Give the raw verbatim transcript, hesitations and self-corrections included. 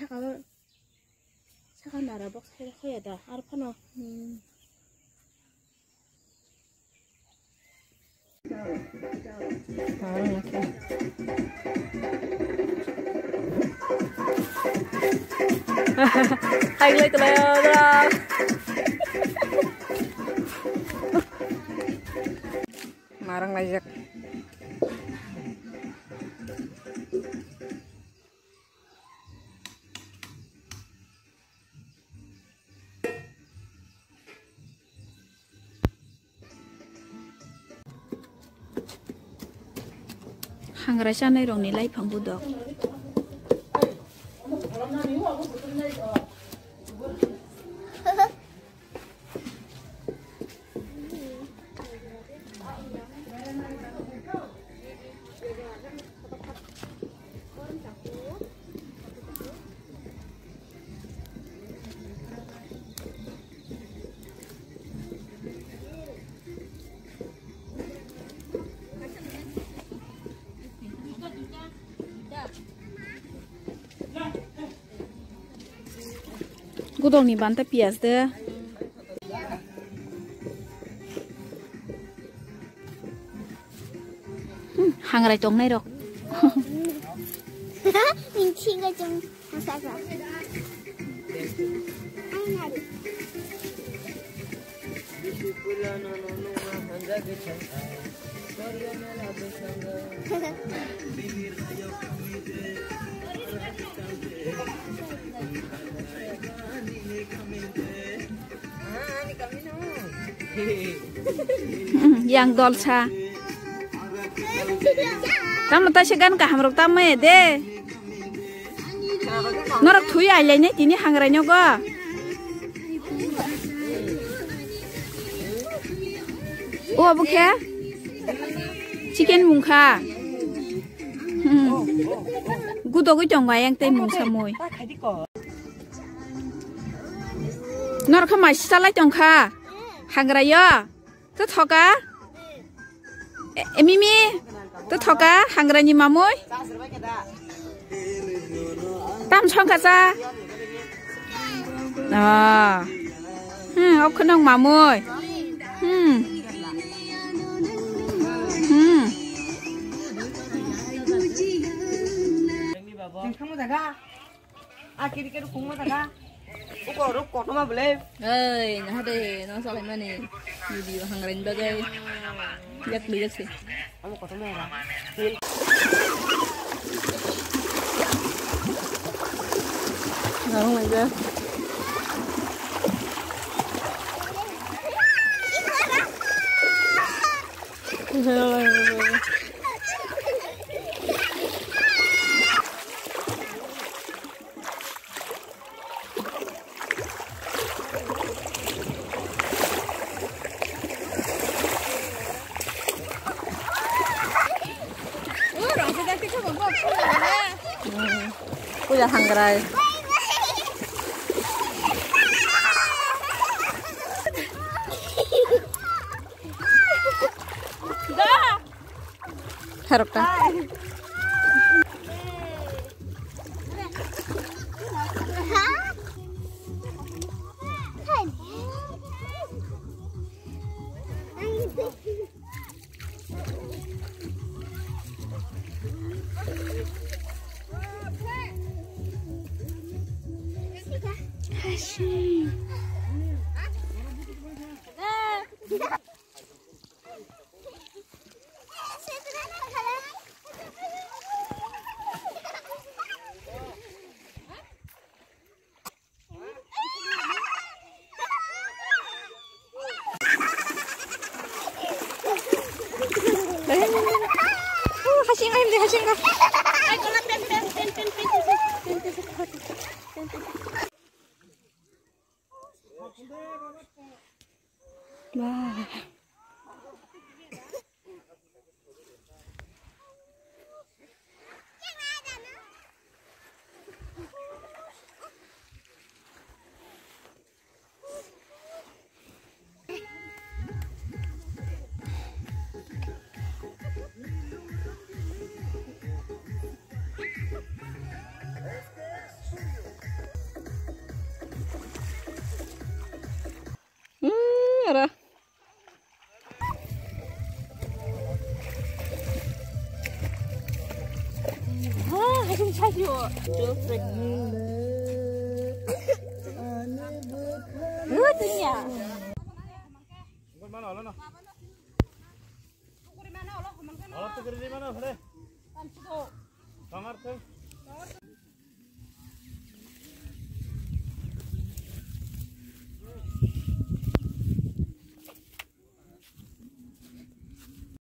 Aro saka nara box khai khoya da, aro phano, hmm. Hai, lai, lai, lai. Marang laijak. Hangra chanai rokni laiphang budok. Gudokni banta piyas de. Hmm, hangrai tongnai rok. Minchi ga jong masa ga. Ai nari. Yang dolsa. Tamo taisa gan kaham rok tamo de. Norok thui ailai nai tini hangrai nogo. O abo khe chicken mungkha. Hmm. Gudogwi tongo ayang tei mungsa mui. Norok khe mai sichalai tongkha. Hangrai yo. To thoka? E, e, Mimi, to thoka? Hangrani mamui? Tam songkha cha? Ah. Hmm, ok khonong mamui. Hmm. Hmm. Akiri kiri khungma taka. Uko ruk kotorma bole. Ei, naha de, no salai mani. Video hangrai ni bagwi. Yak li yak se. Amo kotorma era. Narung lai ja. Puja hangrai. Herok ta. Hasing, ayo, deh, hasing, kak. Wah. Yo, yo, yo. Lu tuh ya.